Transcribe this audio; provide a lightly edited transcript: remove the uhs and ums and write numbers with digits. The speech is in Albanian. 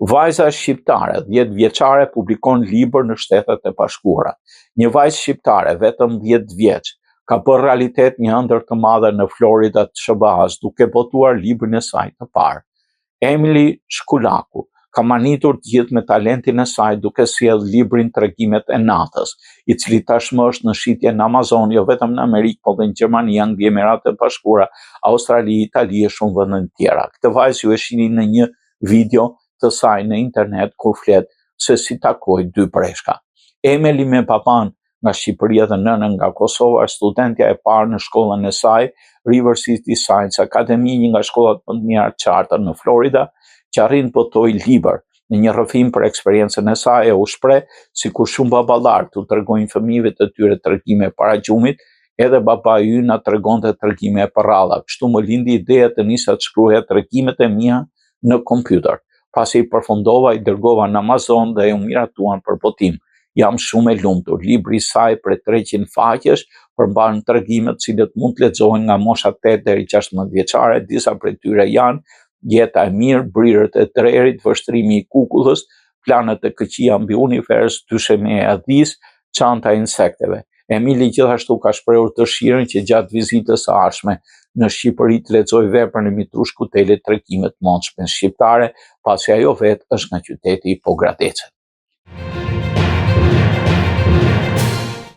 Vajza shqiptare, 10 vjeçare, publikon libër në Shtetet e Bashkuara. Një vajzë shqiptare, vetëm 10 vjeç, ka bërë realitet një ëndërr të madhe në Florida të SHBA-s, duke botuar librin e saj të parë. Emily Shkullaku ka mahnitur të gjithë me talentin e saj duke sjellë librin Tregimet e Natës, i cili tashmë është në shitje në Amazon jo vetëm në Amerikë, por dhe në Gjermani, Angli, Emiratet e Bashkuara, Australi, Itali e shumë vende të tjera. Këtë vajzë ju e shihni në një video të saj në internet kur flet se si takoi dy breshka. Emily me baban nga Shqipëria dhe nënën nga Kosova është studentja e parë në shkollën e saj, River City Science Academy, një nga shkollat më të mira charter në Florida, që arrin të botojë libër. Në një rrëfim për eksperiencën e saj, e u shpreh sikur shumë baballarë t'u tregojnë fëmijëve të tyre tregime para gjumit, edhe babai ynë na tregonte tregime e përralla. Kështu më lindi ideja të nisa të shkruaja tregimet e mia në kompjuter. Pasi i përfundova, i dërgova në Amazon dhe u miratuan për botim. Jam shumë e lumtur. Libri i saj prej 300 faqesh përmban tregime të cilët mund të lexohen nga mosha 8 deri 16 vjeçare. Disa prej tyre janë Jeta e mirë, Brirët e drerit, Vështrimi i kukullës, Planet e këqija mbi univers, Dyshemeja e dhisë, Çanta e insekteve. Emili gjithashtu ka shprehur dëshirën që gjatë vizitës së ardhshme në Shqipëri të lexojë veprën e Mitrush Kutelit Tregime të moçme shqiptare, pasi ajo vetë është nga qyteti i Pogradecit.